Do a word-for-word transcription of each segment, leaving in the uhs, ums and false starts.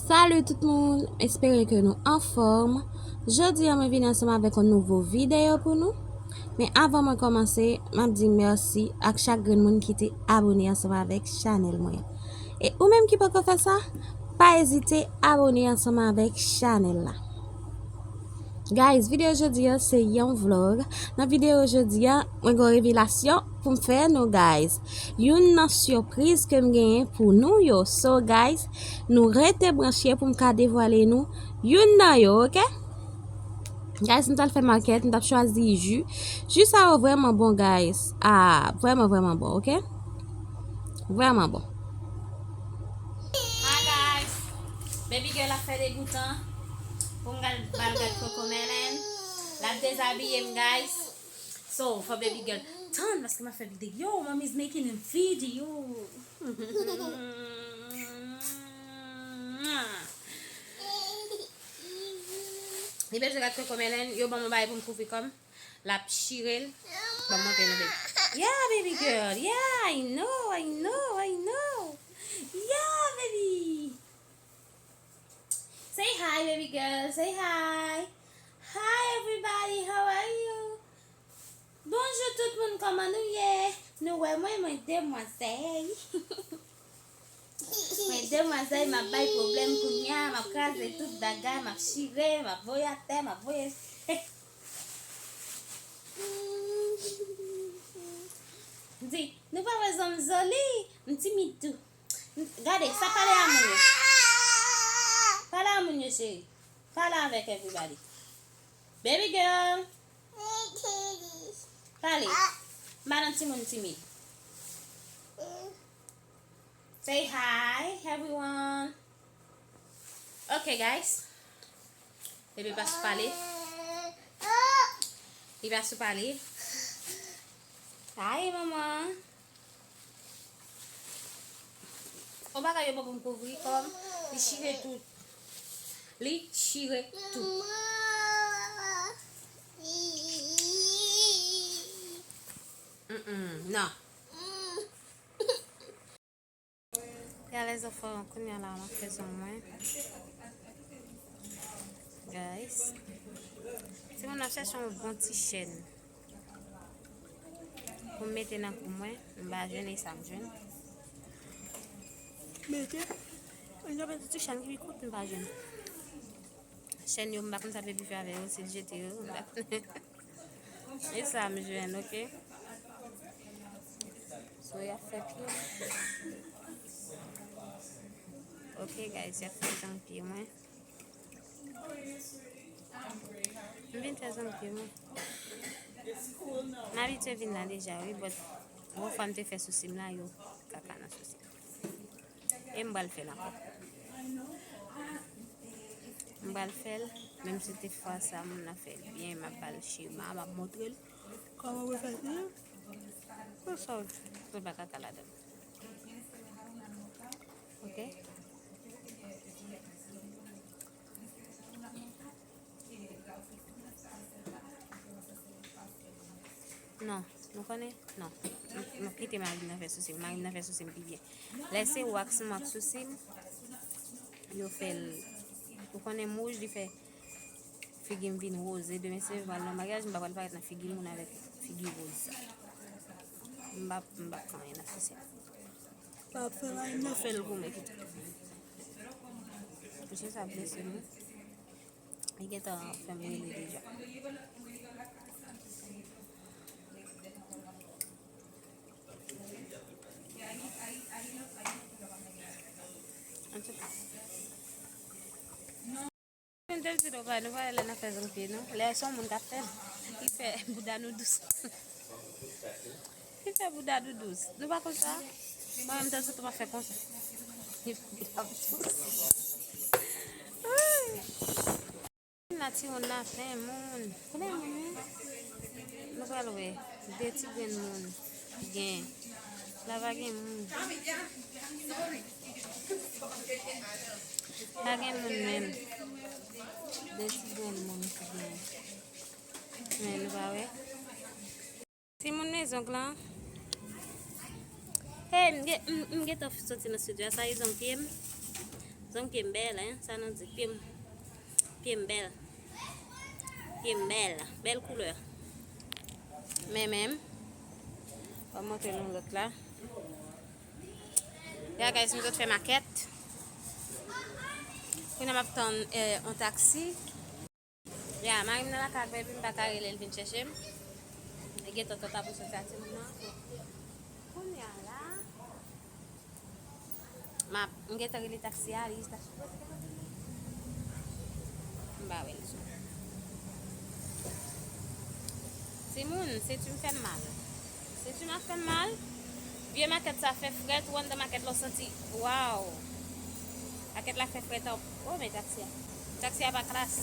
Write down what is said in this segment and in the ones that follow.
Salut tout moun, espere ke nou anfòm. Jodi a mwen vini ansanm avèk yon nouvo videyo pou nou. Men avan mwen kòmanse, m ap di mèsi ak chak grenn moun ki te abone ansanm avèk chanèl mwen. E ou menm ki poko fè sa, pa ezite abone ansanm avèk chanèl la. Guys, videyo jodi a se yon vlog. Nan videyo jodi a, mwen gen yon revelasyon pou m fè nou, guys. Youn nan sipriz ke m genyen pou nou yo. So, guys, nou rete branche pou m ka devwale nou youn nan yo, oke? Guys, m t al fè makèt, m t ap chwazi ji. Ji sa yo vrèman bon, guys. Ah, vrèman, vrèman bon, oke? Vrèman bon. Hi, guys. Baby girl ap fè degoutan pou m gad, ba l gad Cocomelon. L ap dezabiye m, guys. So, for baby girl, tann, paske m ap fè videyo. Mommy's making a video. Li bezwen gad Cocomelon, yo ban m yon bagay pou m kouvri kò m. L ap chire l. Ban m montre nou, baby. Yeah, baby girl. Yeah, I know, I know, I know. Yeah, baby. Say hi, baby girl. Say hi. Hi, everybody. How are you? Bonjou tout moun, kòman nou ye? Nou wè mwen, mwen demwazèl. Mwen demwazèl, m ap bay pwoblèm kounye a, m ap kraze tout bagay, m ap chire, m ap voye atè, m ap voye. Di, nou pa wè jan m zoli, m timid tou. Gade, sa pale a moun yo. Pale a moun yo, cheri. Pale avèk everybody. Baby girl. Pale. M pa nan timoun timid. Say hi, everyone. Ok, guys. Bebe pa sou pale. Li pa sou pale. Hi, manman. On bagay yo ban pou m kouvri kò m, li chire tout. Li chire tout. Mm, mm, non. Ya lèzanfan, kounye a la, m ap fè zong mwen. Guys. Timoun ap chèche yon bon ti chèn pou m mete nan kou mwen. M pa jwenn, e sa m jwenn. Mete. Mwen jwenn ti chèn ki pi kout, m pa jwenn. Chèn yo, m pa konn sa Baby fè avè yo, si l jete yo, m pa konn. E sa m jwenn, oke? So, y ap fè pye m. Oke, guys, y ap fè zong pye mwen. M vin fè zong pye mwen. M abitye vin la deja, wi, but yon fwa m te fè sousi m la, yo kaka nan sousi m. E m pral fè l ankò. M pral fè l, menm si te fwa sa moun nan fè l byen, m ap ba l chema, m ap montre l kòman pou fè l. Pou sa w, pou l pa kaka ladan l. Oke? Non, nou konnen? Non. M, m ap kite mari m nan fè sousi m. Mari m nan fè sousi m pi byen. Lè se wax m ak sousi m, yo fè l. Ou konnen m wouj, li fè figi m vin woze. Demen si m pral nan maryaj, m pa pral parèt nan figi moun avèk figi woz sa. M p ap, m p ap fè anyen nan sousi m. Pa ap fè anyen nan fè l goumen pito. Mesye sa blese m wi. Li gentan fè m rele deja. Antouka. Mwen te di nou, nou pa wè lè n ap fè zong pye nou. Lè se yon moun k ap fè l, li fè bouda nou dous. Li fè bouda nou dous. Nou pa konn sa? Mwen menm tanzantan m ap fè konsa. Li fè bouda m dous. Ay. La timoun la plen moun. Konbyen moun wi? Nou pral wè. De ti grenn moun ki gen. La pa gen moun. Pa gen moun menm. De ti grenn moun ki gen. Men nou pa wè. Timoun men zong lan. Hey, m gen, m, m gentan soti nan estidyo a. Sa e zong pye m. Zanmi, pye m bèl, hein? Sa nou di, pye m, pye m bèl. Pye m bèl. Bèl koulè. Men menm, ban m montre nou lòt la. Ya, guys, m sot fè makèt. Kounye a m ap tann, eh, yon taksi. Ya, mari m nan lakay, baby, m pa ka rele l vin chèche m. Li gentan twò ta pou soti a timoun nan. Kounye a la, m ap, m gentan rele taksi a, li jis ta sou kote. M pa wè l sou. Timoun, se tu m fè m mal. Se tu m ap fè m mal. Vye makèt sa fè frèt, ou anndan makèt la, w santi, waw. Makèt la fè frèt anpil. Oh, men taksi a. Taksi a pa klas.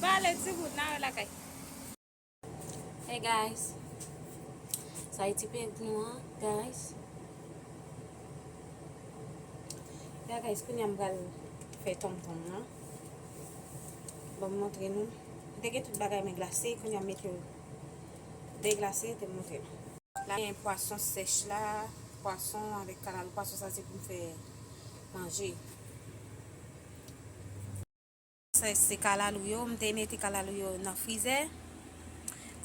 Pale, timoun, n a wè lakay. Hey, guys. Sa e ti pèg nou an, guys. Ya, guys, kounye a m pral fè tonmtonm nan. Ban m montre nou. M te gen tout bagay men glase, kounye a m mete yo deglase, te m montre nou. La, gen pwason sèch la, pwason avèk kalalou. Pwason sa se pou m fè manje. Sa se kalalou yo, m te mete kalalou yo nan frizè.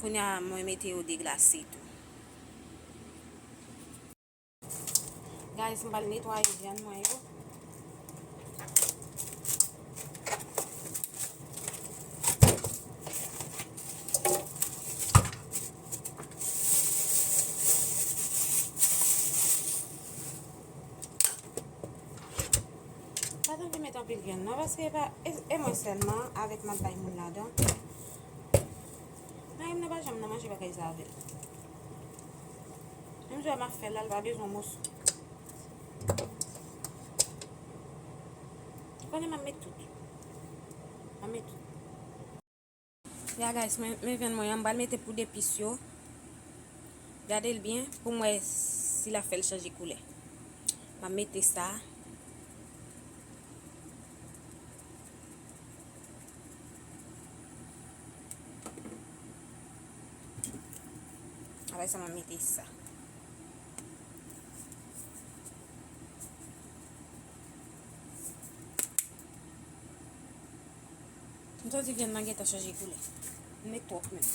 Kounye a, mwen mete yo deglase tou. Guys, m pral netwaye vyann mwen yo. Pa tanpe met anpil vyann non, paske e pa, e, e mwen sèlman avèk m ap bay moun ladan. Mari m nan pa janm nan manje bagay sa avè l. Menm jan m ap fè l la, l pa bezwen moso. Ou konnen m ap met tout. M ap met tout. Ya, guys, men, men vyann mwen an, m pral mete poud epis yo. Gade l byen pou m wè si l ap fè l chanje koulè. M ap mete sa. Apre sa, m ap mete sa. M santi vyann nan gentan chanje koulè. M met twòp menm.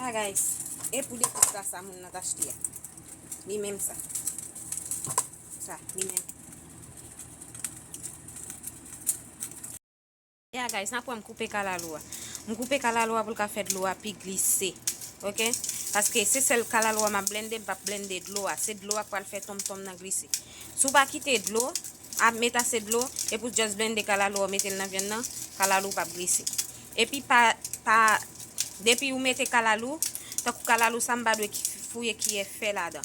Ah, guys, e poud epis la sa moun nan t achte a. Li menm sa. Sa, li menm. Ya, guys, n ap wè m koupe kalalou a. M koupe kalalou a pou l ka fè dlo a pi glise. Oke? Paske se sèl kalalou a m ap blende, m p ap blende dlo a. Se dlo a k pral fè tonmtonm nan glise. Si w pa kite dlo, ap met ase dlo, epi w just blende kalalou a, mete l nan vyann nan, kalalou p ap glise. Epi pa, pa, depi w mete kalalou, tankou kalalou sa m pa dwe ki, fouye kiyè fè ladan.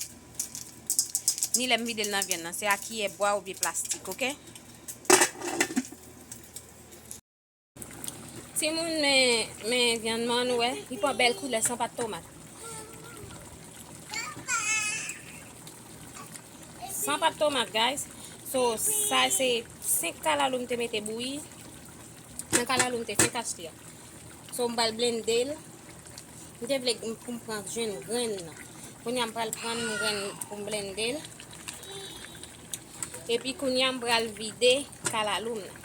Ni lè m vide l nan vyann nan, se ak kiyè bwa oubyen plastik, oke? Timoun, men, men vyann mwen, nou wè, li pran bèl koulè san pat tomat. San pat tomat, guys. So, sa se senk kalalou m te mete bouyi. Nan kalalou m te fenk achte a. So, m pral blende l. M te vle pou m pran jwenn grenn nan. Kounye a m pral pran m grenn pou m blende l. Epi kounye a m pral vide kalalou m nan.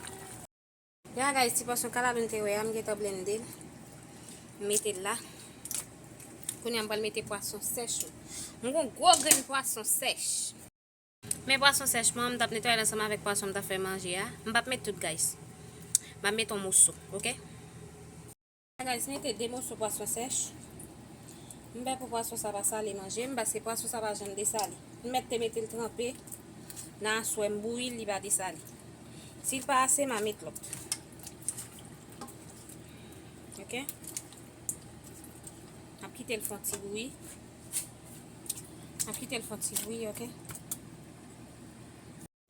Ya, guys, ti pòsyon kalalou n te wè a, m gentan blende l. M mete l la. Kounye a m pral mete pwason sèch yo. M gon gwo grenn pwason sèch. Men pwason sèch mwen, m t ap netwaye l ansanm avèk pwason m t ap fè manje a. M p ap met tout, guys. M ap met yon moso, oke? Guys, mete de moso pwason sèch. M pè pou pwason sa pa sale manje m, paske pwason sa pa janm desale. M mèt te mete l tranpe nan aswè, m bouyi l, li pa desale. Si l pa ase, m a met lòt. Oke? M ap kite l fè yon ti bouyi. M ap kite l fè yon ti bouyi, oke?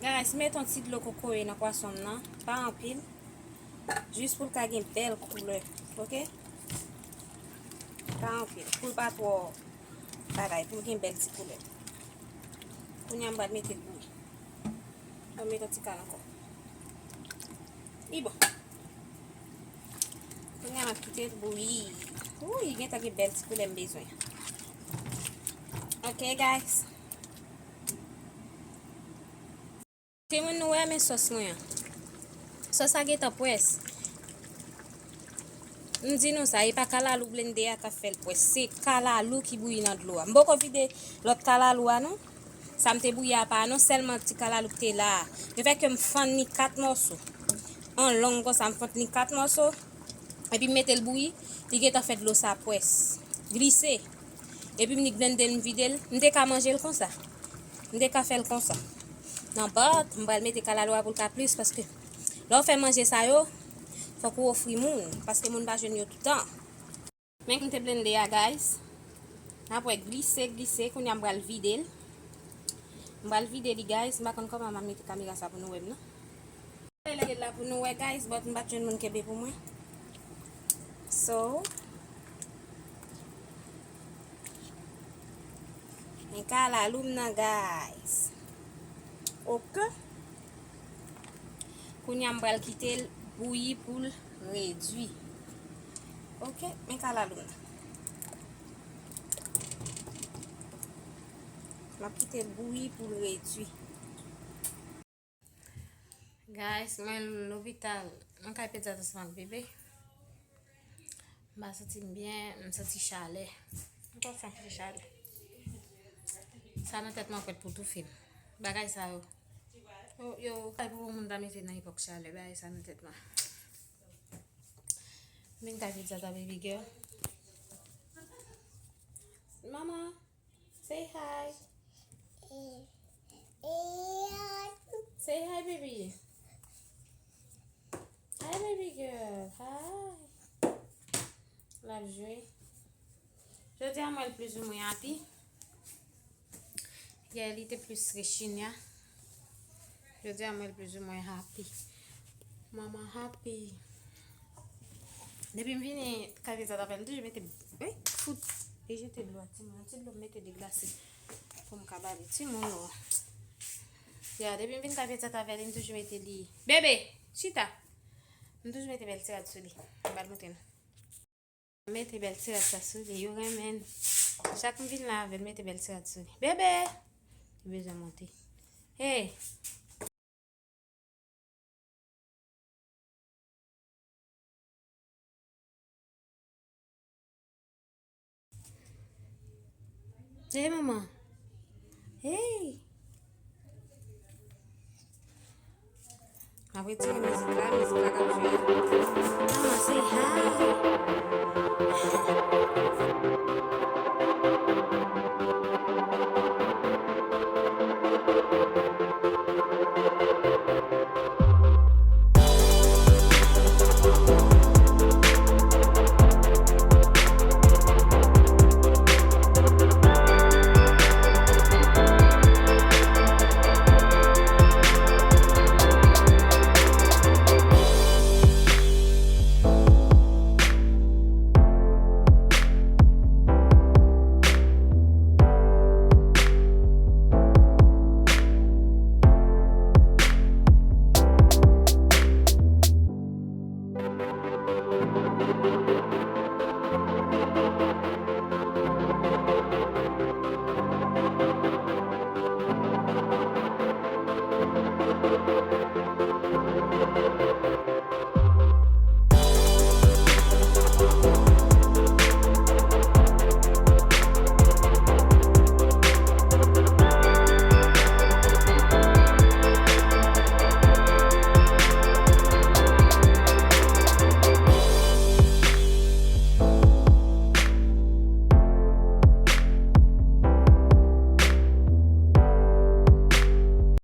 Guys, met yon ti dlo kokoye nan pwason m nan, pa anpil, jis pou l ka gen bèl koulè, oke? Pa anpil, pou l pa twò bagay, pou l gen bèl ti koulè. Kounye a m pral mete l bouyi. Mwen met yon ti kal ankò. Li bon. Kounye a m ap kite l bouyi. Ooh, li gentan gen bèl ti koulè m bezwen. Ok, guys. Timoun, nou wè, men sòs mwen an. Sòs la gentan près. M di nou sa, e pa kalalou blende a k ap fè l près. Se kalalou ki bouyi nan dlo a. M poko vide lòt kalalou a, non. Sa m te bouyi a pa a, non, sèlman ti kalalou ki te la a. Le fè ke m fann li kat mòso. An long konsa, m fann li kat mòso. Epi m mete l bouyi, li gentan fè dlo sa près. Glise. Epi m nik blende l, m vide l. M te ka manje l konsa. M te ka fè l konsa. Non, but, m pral mete kalalou a pou l ka plis, paske lè w fè manje sa yo, fòk ou ofri moun, paske moun pa jwenn yo toutan. Men m te blende a, guys. N ap wè glise, glise, kounye a m pral vide l. M pral vide li, guys. M pa konn kòman m ap mete kamera sa pou nou wè m, non. Lè l la pou nou wè, guys, but m pa t jwenn moun kenbe pou mwen. So, men kalalou m nan, guys. Ok. Kounye a m pral kite l bouyi pou l redwi. Ok, men kalalou m nan. M ap kite l bouyi pou l redwi. Guys, mwen lopital, mwen kay pedyat ansanm ak bebe. M pa santi m byen, m santi chalè. M pa santi chalè. Sa nan tèt mwen prèt pou toufe m. Bagay sa yo. Yo, yo, kay pou moun ta mete nan epòk chalè, bagay sa nan tèt mwen. Vin kay pedyat a, baby girl. Mama. Say hi. Say hi, baby. Hi, baby girl. Hi. L ap jwe. Jodi a, mwen plizoumwen happy. Yè, li te plis rechinya. Jodi a, mwen plizoumwen happy. Mama happy. Depi m vini kay pedyat avè l, m toujou mete, wi, fout, li jete dlo a, timoun. Yon ti dlo m mete deglase pou m ka ba li. Timoun, o. Ya, depi m vin kay pedyat avè li, m toujou mete li. Bebe, chita! M toujou mete bèl ti rad sou li. M pral montre nou. Mete bèl ti rad sa sou li, yo renmen l. Chak m vin la avè l, mete bèl ti rad sou li. Bebe! Li bezwen monte. Hey! Hey, manman. Hey! M ap retire mizik la, mizik la k ap jwe a. Manman, say hi.